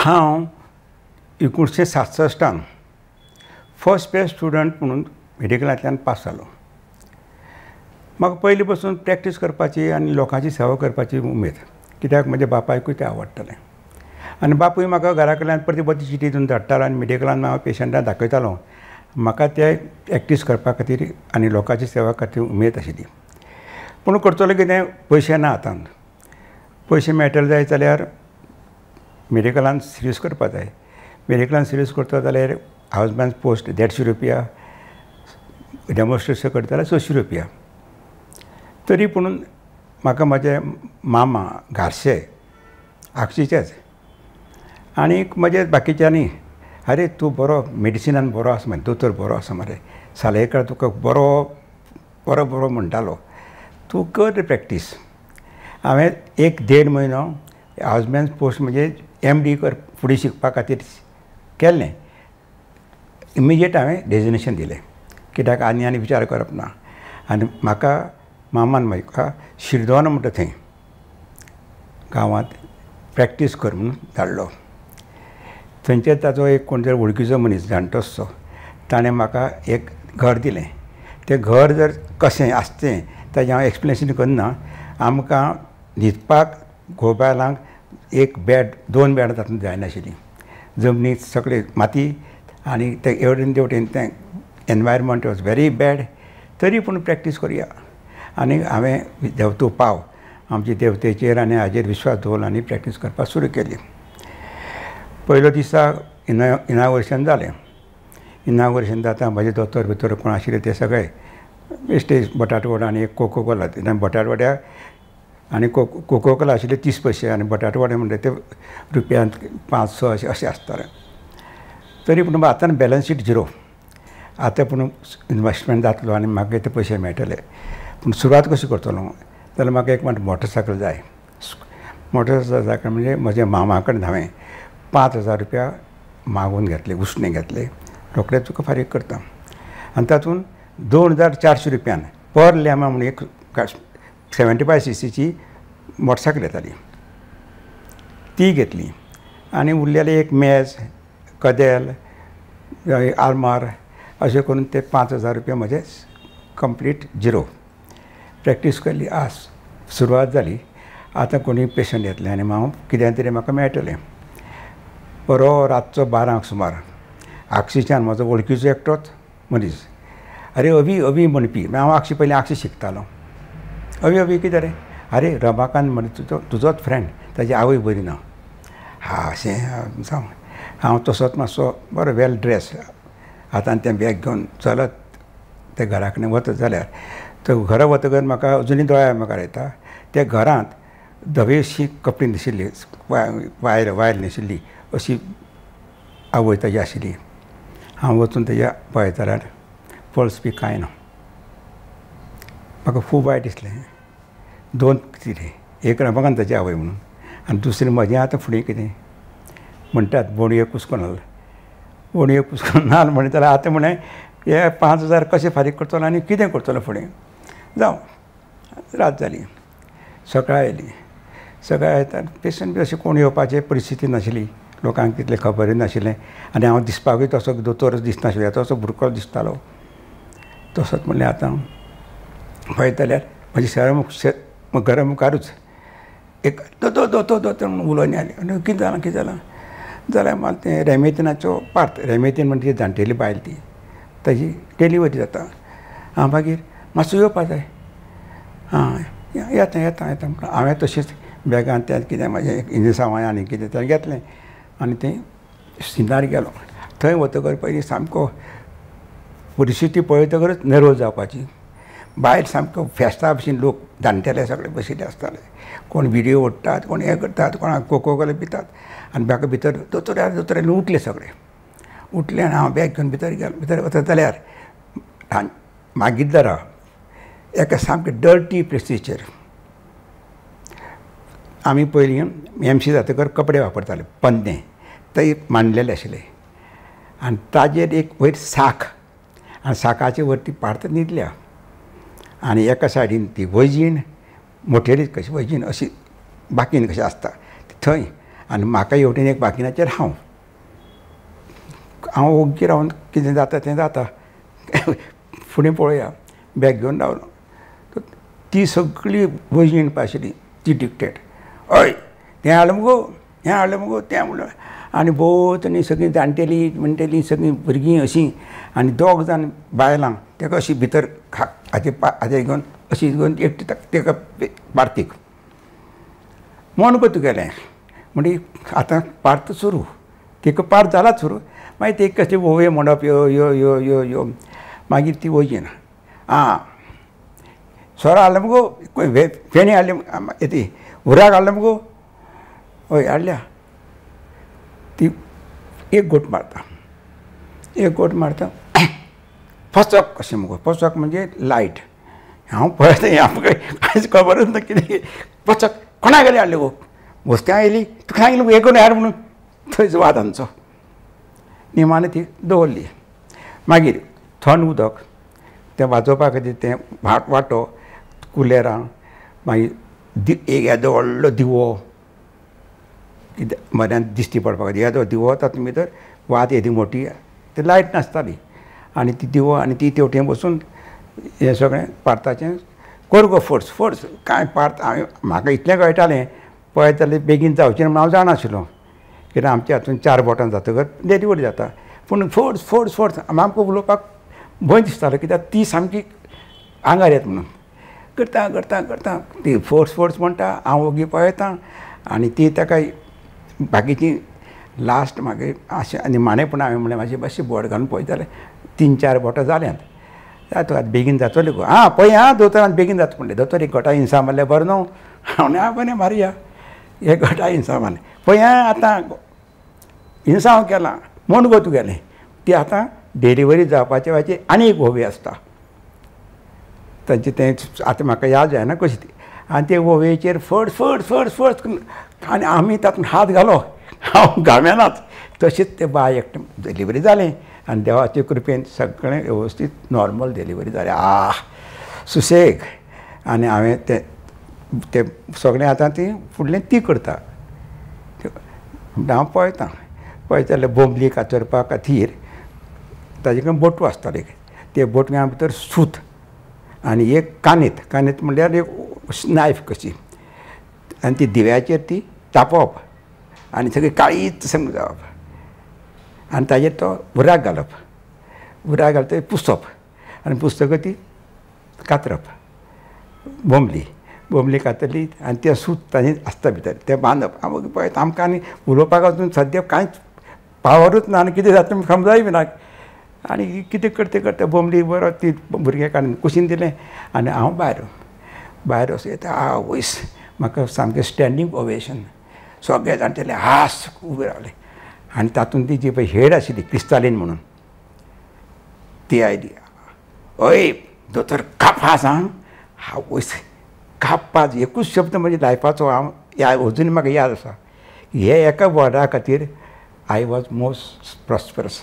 हांव 1967 first best student म्हणून मेडिकलांतल्यान pass जालो. म्हाका पयलीं पासून प्रॅक्टीस करपाची आनी लोकांची सेवा करपाची उमेद, कित्याक म्हज्या बापायकूय तें आवडटालें आनी बापूय म्हाका घरा कडल्यान परती परती चिटी दिवन धाडटालो आनी मेडिकलान हांव पेशंटाक दाखयतालो. म्हाका ते प्रॅक्टीस करपा खातीर आनी लोकांची सेवा खातीर उमेद आशिल्ली. पूण करतलो कितें, पयशे ना हातान. पयशे मेळटले जाय जाल्यार मेडिकलान सिर्वीस करपा जाय. मेडिकलान सिर्वीस करता जाल्यार हावजमॅन पोस्ट 150 रुपया, डेमॉन्स्ट्रेशन करता जाल्यार 600 रुपया. तरी पूण म्हाका म्हजे मामा घारशे आगशीचेच आनी म्हजे बाकीच्यांनी, अरे तूं बरो मेडिसिनान बरो आसा मरे, दोतोर बरो आसा मरे, सालेकार तुका बरो बरो बरो म्हणटालो, तूं कर रे प्रॅक्टीस. हांवें 1-1.5 म्हयनो हावजमॅन पोस्ट म्हणजे MD कर फुडें शिकपा खातीर केल्लें. इमिजिएट हांवें रेजिग्नेशन दिलें, कित्याक आनी आनी विचार करप ना. आनी म्हाका मामान म्हाका शिरदोना म्हणटा थंय गांवांत प्रॅक्टीस कर म्हणून धाडलो. थंयचे ताचो एक कोण तरी वळखीचो मनीस जाणटोसो, ताणें म्हाका एक घर दिलें. तें घर जर कशें आसचें ताजें हांव एक्सप्लेनेशन करना. आमकां न्हिदपाक घोव-बायलांक एक बेड 2 बेडां तातूंत जायनाशिल्लीं. जमनीर सगळी माती आनी ते हेवटेन तेवटेन तें एनवायरमेंट वॉज व्हेरी बॅड. तरी पूण प्रॅक्टीस करुया. आनी हांवें देवतो पाव आमचे देवतेचेर आनी हाजेर विश्वास दवरलो आनी प्रॅक्टीस करपाक सुरू केली. पयलो दिसा इनाग्रेशन जालें. इनाग्रेशन जाता म्हजे दोतोर भितर कोण आशिल्ले ते सगळे बेश्टे बटाटवडो आनी एक कोको कोला, बटाटवड्या आनी कोको कोला आशिल्ले 30 पयशे आनी बटाटवडे म्हणटा ते रुपयांत 5-6 अशें अशें आसताले. तरी पूण आतां बॅलन्स शीट झिरो. आतां पूण इनवेस्टमेंट जातलो आनी म्हाका ते पयशे मेळटले. पूण सुरवात कशी करतलो जाल्यार म्हाका एक मोटरसायकल जाय. मोटरसायकल म्हणजे म्हज्या मामा कडेन हांवें 5000 रुपया मागून घेतले, उश्णे घेतले, रोखडेच तुका फारीक करता. आनी तातूंत 2400 रुपयान पर लेमा म्हणून एक 75 cc motorcycle येताली, ती घेतली. आनी उरलेले एक मेज, कदेल, आरमार अशें करून ते 5000 रुपया म्हजे कंप्लीट झिरो. प्रॅक्टीस केली, आज सुरवात जाली. आतां कोणूय पेशंट येतले आनी हांव कितें तरी म्हाका मेळटलें. बरो रातचो 12 सुमार आगशीच्यान म्हजो वळखीचो एकटोच मनीस, अरे अवी अवी म्हणपी. हांव आगशी पयलीं आगशी शिकतालो. अवी अवी कितें रे, अरे रमाकांत म्हण तुजो तुजोच फ्रेंड, ताजी आवय बरी ना. हा अशें जावं. हांव तसोच मातसो बरो वेल ड्रेस, हातान तें बॅग घेवन चलत ते घरा कडेन वता जाल्यार तो घरा वतकर म्हाका अजुनूय दोळ्या मुखार येता. त्या घरांत धवेशी कपडे न्हेशिल्ली, वायल वायल न्हेशिल्ली अशी आवय ताजी आशिल्ली. हांव वचून ताज्या पळयता जाल्यार पल्स बी कांय ना. म्हाका खूब वायट दिसलें. 2 कितें, एक रमाकांत ताजी आवय म्हणून आनी दुसरें म्हजें आतां फुडें कितें म्हणटात बोणये कुसको नाल्ल, बोणये कुसको नाल्ल म्हणटा जाल्यार आतां म्हणें हे 5000 कशें फारीक करतलो आनी कितें करतलो फुडें. जावं, रात जाली, सकाळ आयली. सकाळ येता पेशंट बी अशें कोण येवपाची परिस्थिती नाशिल्ली, लोकांक तितलें खबरूय नाशिल्लें. आनी हांव दिसपाकूय तसो दोतोर दिसनाशिल्लो, तसो भुरगो दिसतालो. तसोच म्हणलें आतां पळयत जाल्यार म्हज्या शहरा घरा मुखारूच एक दोतोर दोतोर दोतोर म्हणून उलोवणी आली. आनी कितें जालां कितें जालां जाल्यार म्हाका तें रेमेतीनाचो पार्थ, रेमेतीन म्हणजे जाणटेली बायल, ती ताजी डिलिव्हरी जाता. हांव मागीर मातसो येवपा जाय, आं येता येता येता म्हणून हांवें तशेंच बॅगान तें कितें म्हाजें इंजेसांव आनी कितें तें घेतलें आनी तें सिनार गेलो. थंय वतकर पयलीं सामको परिस्थिती पळयतकच नर्वस जावपाची. बायल सामको फेस्ता भशेन लोक जाणटेले सगळे बशिल्ले आसताले, कोण विडियो ओडटात, कोण हें करतात, कोणाक कोको कोला पितात. आनी म्हाका भितर दोतोर दोतोर उठले सगळे, उठले आनी हांव बॅग घेवन भितर गेलो. भितर वता जाल्यार मागीर दारा एका सामके डर्टी प्लेसीचेर आमी पयलीं MC जातकर कपडे वापरताले, पन्ने ते मांडलेले आशिल्ले आनी ताजेर एक वयर साक आनी साकाचे वयर ती पार्त न्हिदल्या आनी एका सायडीन ती वैजीण मोटेली कशी वैजीण अशी बाकीन कशी आसता थंय आनी म्हाका हेवटेन एक बाकिनाचेर हांव हांव ओग्गी रावन कितें जाता तें जाता फुडें पळोवया बॅग घेवन रावलो. ती सगळी वैजीण आशिल्ली ती डिक्टेट हय तें हाडलें मुगो हें हाडलें मुगो तें म्हणलें आनी भोंवतणी सगळीं जाणटेलीं म्हणटेलीं सगळीं भुरगीं अशीं आनी दोग जाण बायलां ताका अशी भितर हाचे हाजे घेवन अशी घेवन एकटी ताका पार्तीक म्हण गो तुगेलें म्हणजे आतां पार्त सुरू तिका पार्त जालाच सुरू. मागीर ती कशी ओवयो म्हणप यो यो यो यो यो मागीर ती वयची ना आं सोरो हाडलो मुगो फेणी हाडली ती हुर्राक हाडलो मुगो हय हाडल्या. ती एक गोट मारता एक गोट मारता फसक कशें मुगो फसक म्हणजे लायट हांव पळयता आमकां कांयच खबरच ना कितें फसक कोणा गेले हाडले गो वस्त्यां आयली तुका सांगलें एक हाड म्हणून थंयच वाद आमचो. निमाणें ती दवरली. मागीर थंड उदक तें वाजोवपा खातीर तें वांटो कुलेरां मागीर एक येदो व्हडलो दिवो कितें म्हऱ्यांत दिश्टी पडपा खातीर येदो दिवो तातूंत भितर वात येदी मोटी ती लायट नासताली आनी ती दिवो आनी ती तेवटेन बसून हें सगळें पार्ताचें कर गो फोर्स फोर्स कांय पार्त हांवें म्हाका इतलें कळटालें पळयत जाल्यार बेगीन जावचें म्हणून हांव जाणा आशिल्लो कित्याक आमच्या हातून 4 बोटां जातकच डिलिवरी जाता. पूण फोर्स फोर्स फोर्स आमकां उलोवपाक भंय दिसतालो कित्याक ती सामकी आंगार येता म्हणून करता करता करता ती फोर्स फोर्स म्हणटा हांव ओगी पळयता आनी ती ताका बाकीची लास्ट मागीर अशें आनी निमाणें पूण हांवें म्हणलें मातशें मातशें बोट घालून पळयत जाल्यार 3-4 बोटां जाल्यांत जाता आतां बेगीन जातलें गो आं पळय आं दोतोरान बेगीन जाता म्हणलें दोतोर एक गोटा इन्सां मारल्यार बरें न्हू हांव आं बरें मारया एक गोटा इन्सां मारलें पळय आं आतां इन्सांव केलां म्हूण गो तुगेलें ती आतां डिलिव्हरी जावपाचे वाचे आनी एक होवी आसता तांचें तें आतां म्हाका याद जायना कशी ती आनी ते होवयेचेर फट फट फट फट आनी आमी तातूंत हात घालो हांव गामेनाच तशेंच तें बाय एकटें डिलिव्हरी जालें आनी देवाचे कृपेन सगळें वेवस्थीत नॉर्मल डिलिव्हरी जालें. आह सुसेग. आनी हांवें तें तें सगळें आतां ती फुडलें ती करता हांव पळयतां पळयता जाल्यार बोंबली कातरपा खातीर ताजे कडेन बोटू आसताले ते बोटव्या भितर सूत आनी एक कानीत कानीत म्हणल्यार एक नायफ कशी आनी ती दिव्याचेर ती तापोवप आनी सगळी काळीच संग जावप आनी ताजेर तो उराक घालप उराक घालतकीर पुसप आनी पुसतकच ती कातरप बोंबली बोंबली कातरली आनी तें सूत ताजें आसता भितर तें बांदप. हांव पळयता आमकां आनी उलोवपाक वचून सद्या कांयच पावरूच ना आनी कितें जाता समजाय बी ना आनी कितें करता करता बोंबली बरो ती भुरग्याक काडून कुशीन दिलें आनी हांव भायर भायर वचून येता आवयस म्हाका सामकें स्टँडींग ओवेशन सगळे जाणटेले हास उबे रावले आनी तातूंत ती जी पळय हेड आशिल्ली क्रिस्तालीन म्हणून ती आयली हय दोतोर कापास आं आवयस कापास एकूच शब्द म्हज्या लायफाचो हांव अजून म्हाका याद आसा हे एका वर्डा खातीर I was most prosperous.